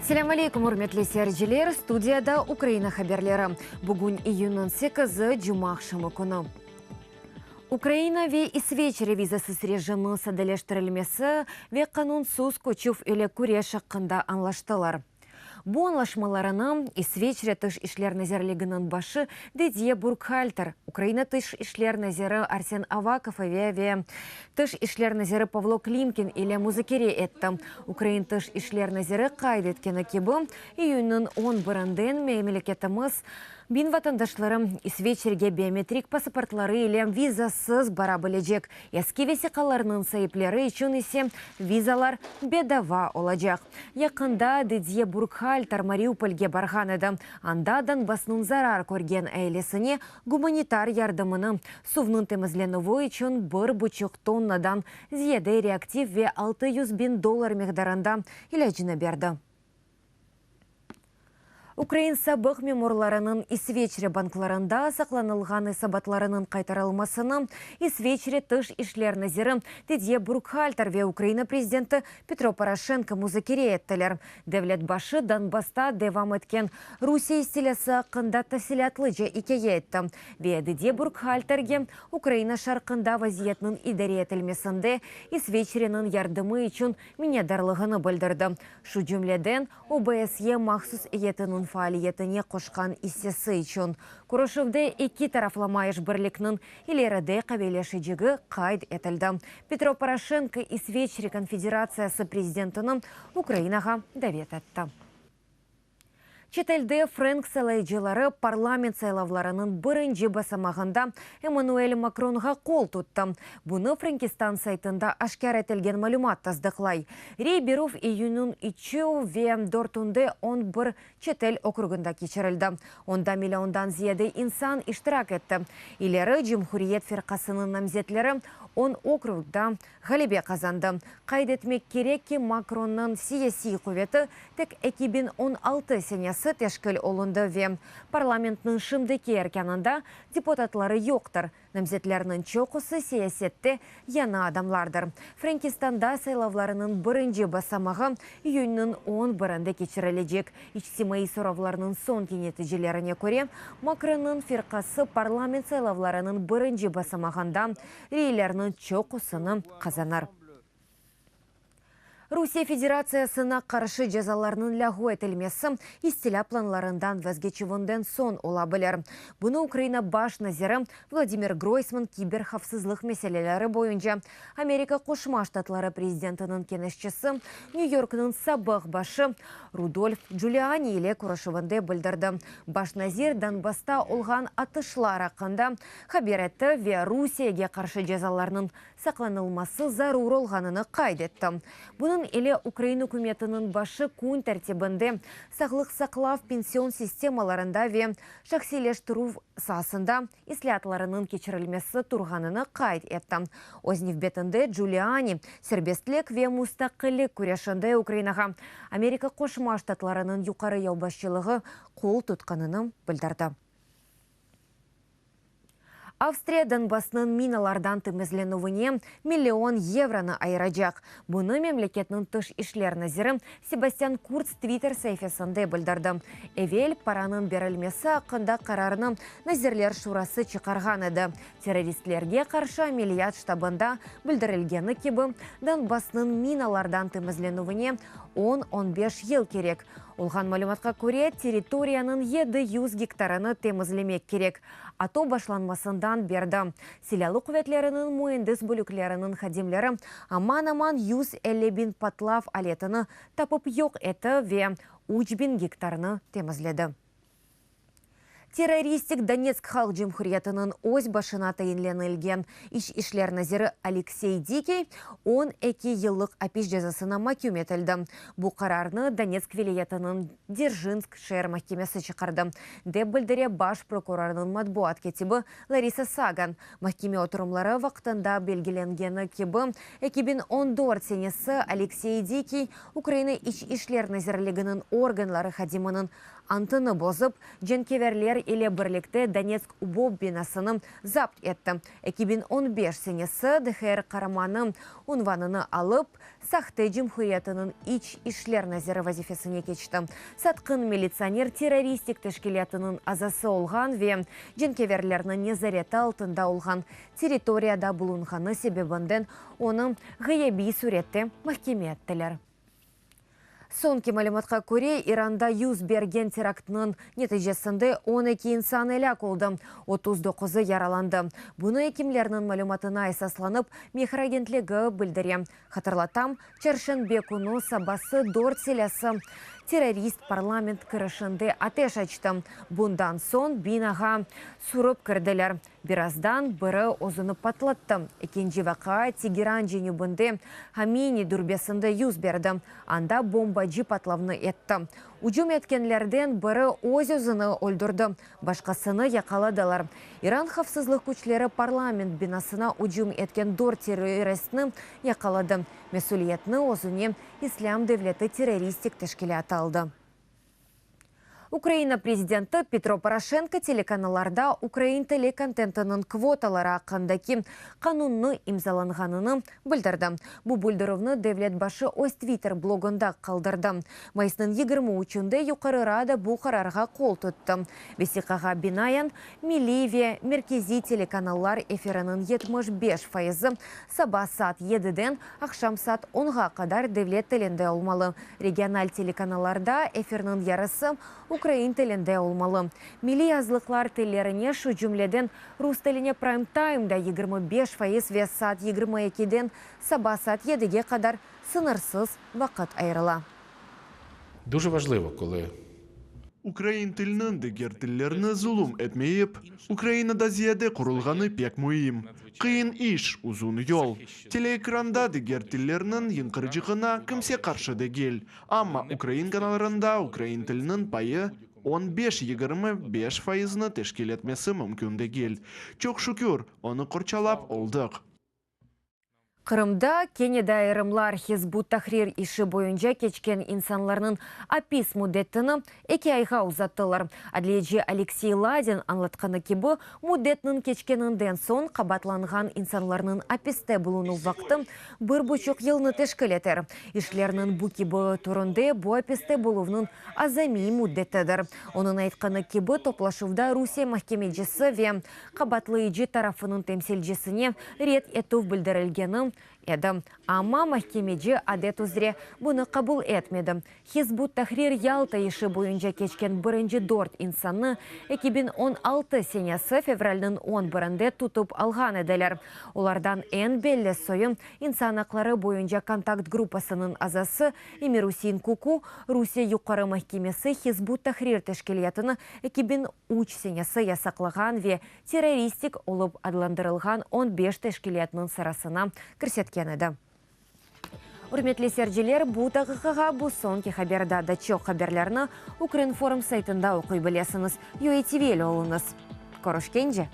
Selâm aleykum, ürmetli seyirciler! Studiyada Ukraina haberleri. Bugün iyünniñ sekizi, cumaaqşamı künü. Ukraina ve İsveçre vizasız rejimniñ sadeleştirilmesi ve qanunsız köçüv ile küreş aqqında añlaştılar. Bu añlaşmalarını İsveçre Tış işler nazirliginiñ başı Didye Burkhalter, Ukraina Tış işler naziri Arsen Avakov ve ve Tış işler naziri Pavlo Klimkin ile muzakere etti. Ukrain Tış işler naziri qayd etkeni kibi, iyünniñ on birinden memleketimiz Biñ vatandaşları İsveçrege biometrik pasaportları ile vizasız bara bilecek, eski vesiqalarnıñ saipleri içün ise vizalar bedava olacaq. Yaqında Didye Burkhalter Mariupolge barğan edi, anda Donbassnıñ zarar körgen ealisine gumanitar yardımını, suvnıñ temizlenüvi içün bir buçuq tonnadan ziyade reaktiv ve 600 biñ dollar miqdarında ilâcını berdi. Ukrain sabıq memurlarınıñ İsveçre banklarında saqlanılğan esabatlarınıñ qaytarılmasını İsveçre Tış işler naziri Didye Burkhalter ve Ukraina prezidenti Petro Poroşenko muzakere ettiler. Devlet başı Donbassta devam etken Rusiye istilâsı aqqında tafsilâtlıca ikâye etti ve Didye Burkhalterge Ukraina şarqında vaziyetniñ idare etilmesinde İsveçreniñ yardımı içün minnetdarlığını bildirdi. Şu cümleden, OBSYE mahsus eyyetiniñ faaliyetine qoşqan issesi içün. Körüşüvde eki taraflama işbirlikniñ ileride qaviyleşecegi qayd etildi. Petro Poroşenko İsveçre Konfederatsiyası prezidentini Ukrainağa davet etti. Çetelde frenk saylayıcıları parlament saylavlarınıñ birinci basamağında Emmanuel Makronğa qol tuttı. Bunı Frenkistan saytında aşkâr etilgen malümat tasdıqlay. Rey berüv iyünniñ üçü ve dörtünde on bir çetel okrugında keçirildi. Onda milliondan ziyade insan iştirak etti. İleri Cumhuriyet firqasınıñ namzetleri on okrugda ğalebe qazandı. Qayd etmek kerek ki, Makronnıñ siyasiy quveti tek 2016 senesi teşkil olundı ve parlamentniñ şimdiki erkânında deputatları yoqtır. Namzetlerniñ çoqusı siyasette yañı adamlardır. Frenkistanda saylavlarınıñ birinci basamağı iyünniñ on birinde keçirilecek. İçtimaiy soravlarnıñ soñki neticelerine köre, Makronnıñ firqası parlament saylavlarınıñ birinci basamağında reylerniñ çoqusını qazanır. Rusiye Federatsiyasına qarşı cezalarnıñ lâğu etilmesi istilâ planlarından vazgeçüvinden soñ ola bilir. Bunı Ukraina baş naziri Vladimir Groysman kiber havfsızlıq meseleleri boyunca Amerika Qoşma Ştatları prezidentiniñ keñeşçisi, Nyu-Yorknıñ sabıq başı Rudolf Cüliani ile körüşüvinde bildirdi. Baş nazir Donbassta olğan atışlar aqqında haber etti ve Rusiyege qarşı cezalarnıñ saqlanılması zarur olğanını qayd etti. Bunıñ ile ukrain ükümetiniñ başı kün tertibinde sağlıq saqlav, pension sistemalarında ve şahsiyleştirüv saasında islâatlarınıñ keçirilmesi turğanını qayd etti. Öz nevbetinde Cüliani, serbestlik ve mustaqillik küreşinde Ukrainağa Amerika Qoşma Ştatlarınıñ yuqarı yolbaşçılığı qol tutqanını bildirdi. Avstriya Donbassnıñ minalardan temizlenüvine million yevronı ayıracaq. Bunı memleketniñ tış işler naziri Sebastian Kurts Twitter saifesinde bildirdi. Evel paranıñ berilmesi aqqında qararnı Nazirler şurası çıqarğan edi. Terroristlerge qarşı ameliyat ştabında bildirilgeni kibi, Donbassnıñ minalardan temizlenüvine on, on beş yıl kerek. Olğan malümatqa köre, territoriyanıñ 700 gektarını temizlemek kerek. ATO başlanmasından berdi Silâlı quvetleriniñ müendis bölükleriniñ hadimleri aman-aman 150 biñ patlav aletini tapıp yoq etti ve 3000 gektarnı temizledi. Terroristik Donetsk Halq Cumhuriyetiniñ öz başına tayinlenilgen İç işler naziri Aleksey Dikiy 12 yıllıq apis cezasına maküm etildi. Bu qararnı Donetsk vilâyetiniñ Dzerjinsk şeer mahkemesi çıqardı, dep bildire baş prokurornıñ matbuat kâtibi Larisa Sagan. Mahkeme oturımları vaqtında belgilengeni kibi, 2014 senesi Aleksey Dikiy Ukraina İç işler nazirliginiñ organları hadiminiñ Antını bozıp, cenkeverler ile birlikte Donetsk UBOP binasını zapt etti. 2015 senesi DHR Qaramanı unvanını alıp, sahte cumhuriyetiniñ iç işler naziri vazifesine keçti. Satqın militsioner terroristik teşkilâtınıñ azası olğan ve cenkeverlerniñ nezareti altında olğan territoriyada bulunğanı sebebinden onı ğıyabiy sürette mahkeme ettiler. Soñki malümatqa köre, İranda yüz bergen teraktnıñ neticesinde 12 insan elâk oldı, 39-ı yaralandı. Bunı ekimlerniñ malümatına esaslanıp, Mehr agentligi bildire. Hatırlatam, çarşenbe künü sabası dört silâsı terrorist parlament kirişinde ateş açtı. Bundan soñ binağa sürip kirdiler. Birazdan biri özüni patlattı. Ekinci vaqia Tegeran cenübinde Hameyni dürbesinde yüz berdi, anda bombacı patlavnı etti. Ücüm etkenlerden biri öz-özüni öldürdi, başqasını yaqaladılar. İran havfsızlıq küçleri parlament binasına ücüm etken dört terroristni yaqaladı. Mesüliyetni özüne İslâm devleti terroristik teşkilâtı aldı. Ukraina prezidenti Petro Poroşenko telekanallarda ukrain tili kontentiniñ kvotaları aqqındaki qanunnı imzalanğanını bildirdi. Bu bildirüvni devlet başı öz Twitter blogunda qaldırdı. Mayısnıñ 23-nde Yuqarı Rada bu qararğa qol tuttı. Vesiqağa binaen, milliy ve merkeziy telekanallar efiriniñ 75 fayızı saba saat yediden aqşam saat onğa qadar devlet tilinde olmalı, regional telekanallarda efirniñ yarısı ukrain tilinde olmalı. Milliy azlıqlar tillerine, şu cümleden rus tiline prime-taymda 25% ve saat 22-den saba saat yedige qadar sıñırsız vaqıt ayırıla. Дуже важливо, коли Ukrain tiliniñ diger tillerni zulum etmeyip, Ukrainada ziyade qurulğanı pek müim. Qıyın iş, uzun yol. Teleekranda diger tillerniñ yıñqırcığına kimse qarşı degil, amma ukrain kanallarında ukrain tiliniñ payı on beş-yigirmi beş fayıznı teşkil etmesi mümkün degil. Çoq şükür, onı qorçalap oldıq. Qırımda kene de ayırımlar Hizb ut-Tahrir işi boyunca keçken insanlarnıñ apis müddetini eki ayğa uzattılar. Adliyeci Aleksey Ladin añlatqanı kibi, müddetniñ keçkeninden soñ qabaatlanğan insanlarnıñ apiste bulunuv vaqtı bir buçuq yılnı teşkil eter. İşlerniñ bu kibi türünde bu apiste buluvnıñ azamiy müddetidir. Onıñ aytqanı kibi, toplaşuvda Rusiye mahkemecisi ve qabaatlayıcı tarafınıñ temsilcisine red etüv bildirilgeni edi, amma mahkemeci adet üzre bunı qabul etmedi. Hizb ut-Tahrir Yalta işi boyunca keçken birinci dört insannı 2016 senesi fevralniñ on birinde tutıp alğan ediler. Olardan eñ belli soyu, İnsan aqları boyunca kontakt gruppasınıñ azası Emir-Usein Kuku, Rusiye Yuqarı mahkemesi Hizb ut-Tahrir teşkilâtını 2003 senesi yasaqlağan ve terroristik olıp adlandırılğan on beş teşkilâtnıñ sırasına kirsetken edi. Ürmetli seyirciler, bu daqiqağa bu soñki haber. Daa da çoq haberlerni Ukrinform saytında oquy bilesiñiz. UATV ile oluñız. Körüşkence!